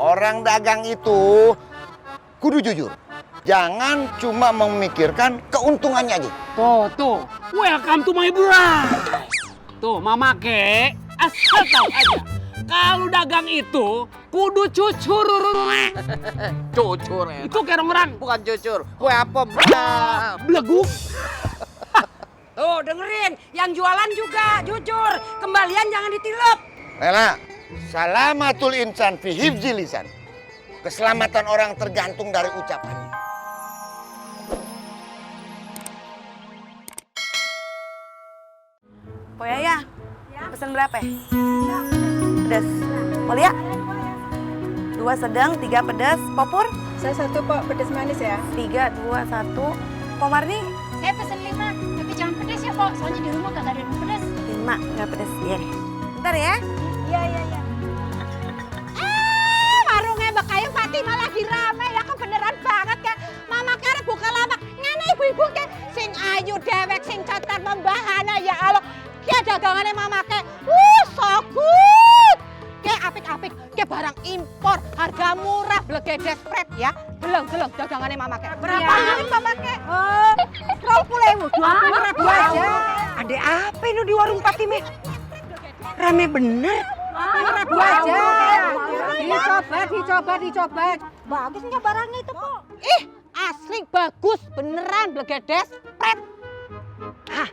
orang dagang itu kudu jujur. Jangan cuma memikirkan keuntungannya aja. Tuh, welcome to my bride. Tuh, mama ke, asal tahu aja. Kalau dagang itu, kudu cucur. Cucur ya. Itu kayak orang Bukan cucur, kue apa? beleguk. Tuh dengerin, yang jualan juga jujur, kembalian jangan ditilep. Lela, salamatul insan fi hifzil lisan. Keselamatan orang tergantung dari ucapannya. Po Yaya, pesan berapa? Pedas. Po Lia? 2 sedang, 3 pedas. Popur? Saya 1 Pak, pedas manis ya. 3, 2, 1. Po Marni? Saya pesen 5, tapi jangan pedas ya, Pok. Soalnya di rumah kagak ada yang pedas. 5, nggak pedas. Iya. Bentar ya. Iya. Warungnya Mbak Kayu Fatimah lagi rame ya, kebeneran banget ya. Mama kare buka lapak, ngene ibu-ibu ke sing ayu dewek sing catar membahana ya Allah. Ki dagangannya mama ke, so good. Ke apik-apik, ke barang impor, harga murah, blegedes spread ya. Geleng dagangannya mama ke. Berapa ini mama ke? 20.000, 20.000 aja. Ada apa ini di warung Fatimah? Rame bener. 20.000 aja. Dicoba. Bagusnya barangnya itu, Po. Ih, asli bagus, beneran blegedes spread. Hah,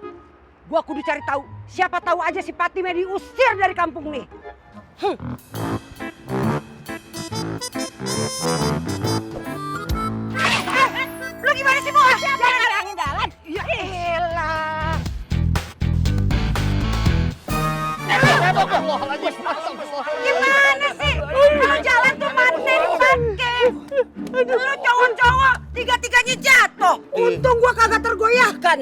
gua kudu cari tahu. Siapa tahu aja si Fatimah diusir dari kampung nih. Lu gimana sih, Bos? Jangan halangin jalan. Ya elah. Gimana sih? Lu jalan tuh mati dipakai. Lu cowok-cowok, tiga-tiganya jatuh. Untung gua kagak tergoyahkan.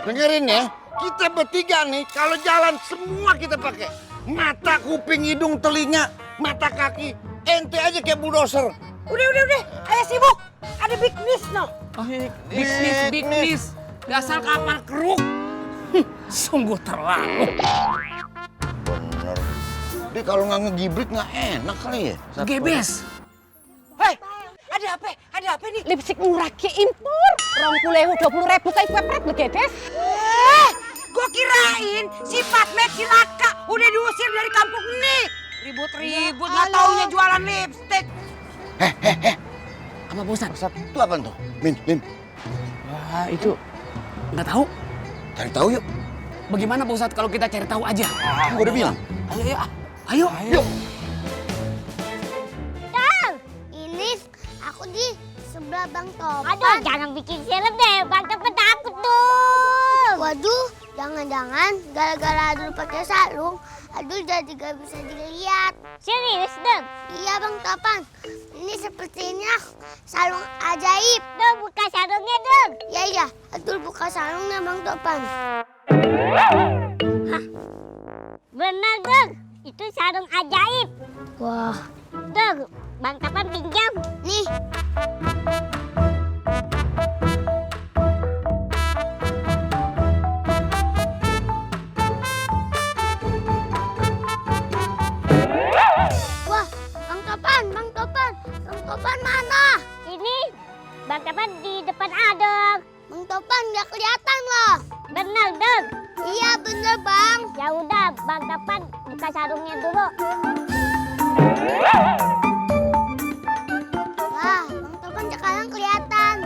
Dengerin ya, kita bertiga nih kalau jalan semua kita pakai. Mata, kuping, hidung, telinga, mata kaki. Ente aja kayak bulldozer. Udah. Ayo sibuk. Ada big news no. Bisnis. Dasar kapal keruk. Sungguh terlalu. Bener. Dia kalau nggak ngegibrit nggak enak kali ya. Gebes. Hei, ada apa nih? Lipstick murah ke impor. 20.000 kayak kue pret begedes. Gua kirain si Fatmet cilaka udah diusir dari kampung ini. Ribut-ribut nggak taunya jualan lipstick. Apa Pak Ustadz? Itu apa tuh? Min. Wah, itu nggak tahu. Cari tahu yuk. Bagaimana Pak Ustadz kalau kita cari tahu aja? Gua udah bilang. Ayo. Ini aku di sebelah Bang Topan. Aduh, jangan bikin serem deh. Bang Topan takut tuh. Waduh, jangan-jangan gara-gara Adul pakai sarung, Adul jadi gak bisa dilihat. Serius, Deng? Iya, Bang Topan. Ini sepertinya sarung ajaib. Deng, buka sarungnya, Deng. Iya. Adul buka sarungnya, Bang Topan. Hah? Benar, Deng. Itu sarung ajaib. Wah. Deng, Bang Topan pinjam. Nih. Wah, Bang Topan mana? Ini, Bang Topan di depan Adeng. Bang Topan nggak kelihatan loh. Bener, Deng. Iya bener, Bang. Ya udah, Bang Topan buka sarungnya dulu. Wah, Bang Topan sekarang kelihatan.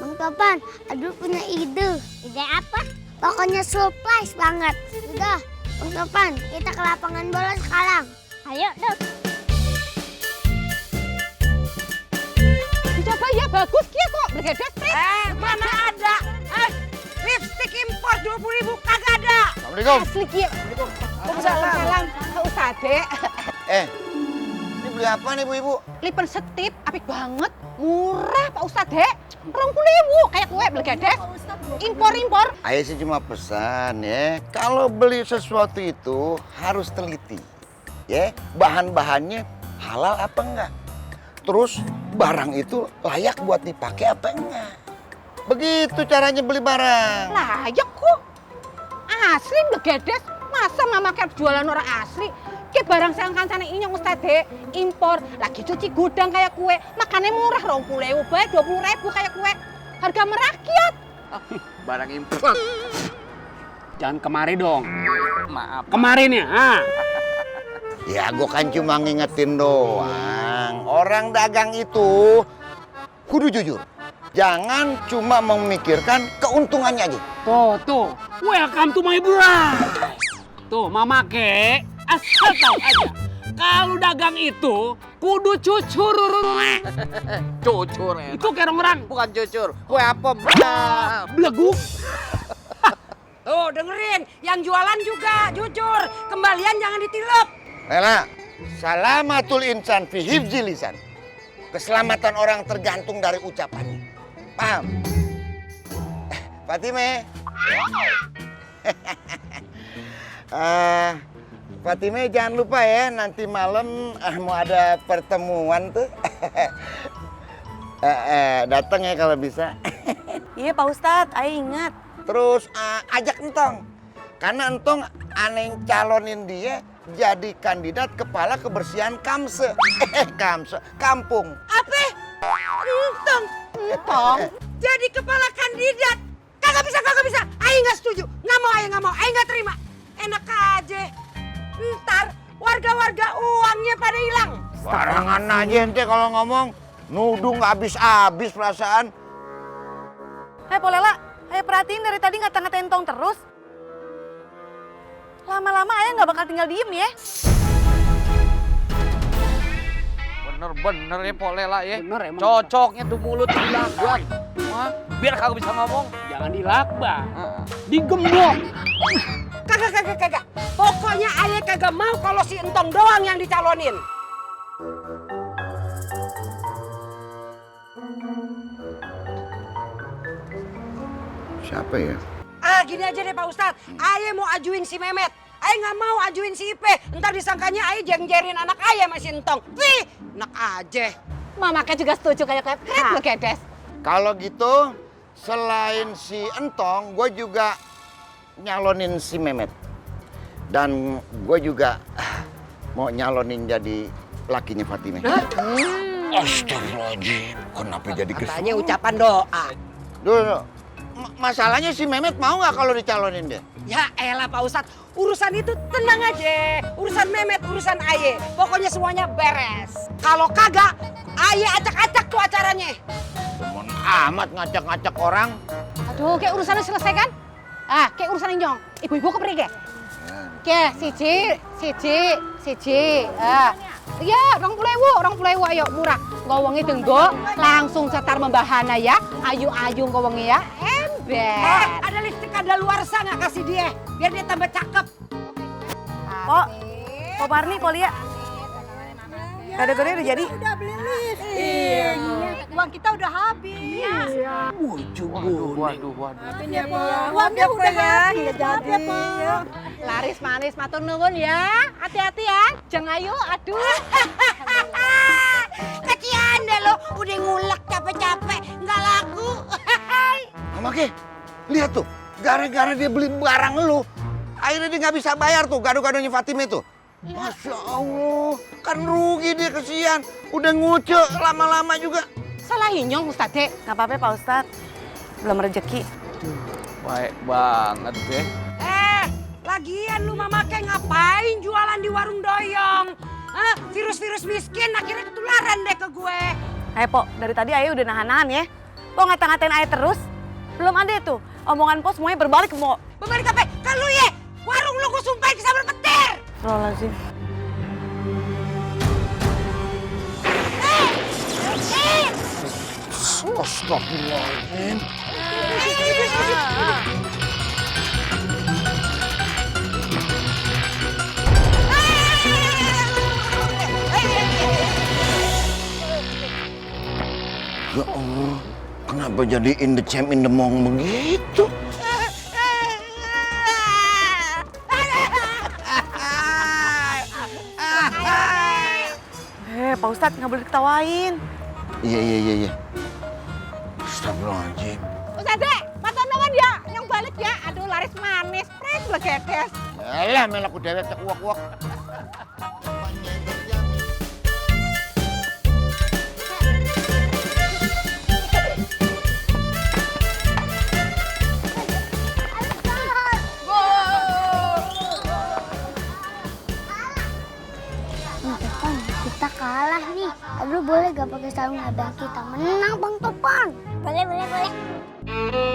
Bang Topan, Adul punya ide. Ide apa? Pokoknya surprise banget. Udah, Bang Topan, kita ke lapangan bola sekarang. Ayo, Deng. Dicoba ya bagus kia kok begedes spread. Mana ada? Lipstick impor 20.000 kagak ada. Assalamualaikum. Asli kia. Waalaikumsalam. Ustadz. Ini beli apa nih Bu-ibu? Lipen setip, apik banget. Murah Pak Ustadz, Dek. 20.000 kayak kue begedes. Impor. Ayah sih cuma pesan ya. Kalau beli sesuatu itu harus teliti. Ya, bahan-bahannya halal apa enggak? Terus barang itu layak buat dipakai apa enggak? Begitu caranya beli barang. Layak kok. Asli begedes. Masa mama kayak jualan orang asli? Ki barang sang kancane inyong Ustadz impor, lagi cuci gudang kayak kue, makannya murah 20.000 bae 20.000 kayak kue. Harga merakyat. Barang impor. Jangan kemari dong. Maaf. Kemarin ya. Ya gue kan cuma ngingetin doang. Orang dagang itu kudu jujur. Jangan cuma memikirkan keuntungannya aja. Tuh. Welcome to my bride. Tuh, mama ke, asal tahu aja. Kalau dagang itu kudu cucur. Cucur enak. Itu kayak orang Bukan cucur. Kue apem. beleguk. Tuh dengerin, yang jualan juga jujur, kembalian jangan ditilep. Lela, salamatul insan fi hifzil lisan. Keselamatan orang tergantung dari ucapannya. Paham? Fatime. Fatime jangan lupa ya, nanti malam mau ada pertemuan tuh. Datang ya kalau bisa. Iya Pak Ustadz, Ayah ingat. Terus ajak Entong. Karena Entong aneh calonin dia jadi kandidat kepala kebersihan Kamse. Kamse, kampung. Apa? Entong jadi kepala kandidat. Kagak bisa. Aing nggak setuju. Nggak mau, Aing nggak terima. Enak aja. Ntar warga-warga uangnya pada hilang. Barangan aja ente kalau ngomong. Nuduh nggak habis-habis perasaan. Polela, Ayah perhatiin dari tadi ngata-ngatain Entong terus. Lama-lama Ayah nggak bakal tinggal diem ya. Bener-bener ya Polela ya. Bener emang. Cocoknya tuh mulut dilaguan. Biar kagak bisa ngomong. Jangan dilakbah. Digembok. Kagak. Pokoknya Ayah kagak mau kalau si Entong doang yang dicalonin. Siapa ya? Gini aja deh Pak Ustadz, Ayah mau ajuin si Mehmet. Ayah nggak mau ajuin si Ipe. Ntar disangkanya Ayah jeng-jerin anak Ayah sama si Entong. Wih, enak aja. Mama kayak juga setuju kayak kue. Begedes. Kalau gitu, selain si Entong, gue juga nyalonin si Mehmet. Dan gue juga mau nyalonin jadi lakinya Fatime. Astagfirullahaladzim, kenapa jadi Katanya ucapan doa. Dulu, masalahnya si Mehmet mau nggak kalau dicalonin dia? Ya elah Pak Ustadz, urusan itu tenang aja. Urusan Mehmet, urusan Aye. Pokoknya semuanya beres. Kalau kagak, Aye acak-acak tuh acaranya. Temen amat ngacak-ngacak orang. Aduh, kayak urusannya selesai kan? Kayak urusan inyong. Ibu-ibu kepergi ke? Ke, siji. Iya, 20.000 ayo murah. Ngowongi denggo, langsung setar membahana ya. Ayu-ayu ngowongi ya. Ember. Ada listrik ada luar sana kasih dia. Biar dia tambah cakep. Pak Marni, Pak Lia. Gado-gado udah jadi? Udah beli lift. Iya. Uang kita udah habis. Waduh. Uangnya udah habis. Jadi. Laris manis matur nuwun ya. Hati-hati ya. Jangan ayu, aduh. Kecian deh lo, udah ngulek capek-capek, nggak laku. Mama Ke, lihat tuh. Gara-gara dia beli barang lu, akhirnya dia nggak bisa bayar tuh gado-gadonya Fatime tuh. Masya Allah, kan rugi dia kesian. Udah ngucek lama-lama juga. Salah inyong Ustadz. Nggak apa-apa Pak Ustadz, belum rezeki. Baik banget deh. Lagian lu Mama Ke ngapain jualan di warung doyong? Virus-virus miskin akhirnya ketularan deh ke gue. Pok, dari tadi Ayah udah nahan-nahan ya. Kok ngata-ngatain Ayah terus? Belum ada tuh, omongan Pok semuanya berbalik mau. Berbalik apa? Kan lu ya, warung lu gue sumpahin ke sambar petir. Astagfirullahaladzim. Astagfirullahaladzim. Ya Allah, kenapa jadi in the champ in the mong begitu? Pak Ustadz nggak boleh diketawain. Iya. Astagfirullahaladzim. Ustadz, matur nuwun ya. Yang balik ya. Aduh, laris manis. Pres begedes. Alah, melak dewek cek uak-uak. Topan, kita kalah nih. Aduh boleh gak pakai sarung abang kita menang Bang Topan? Boleh.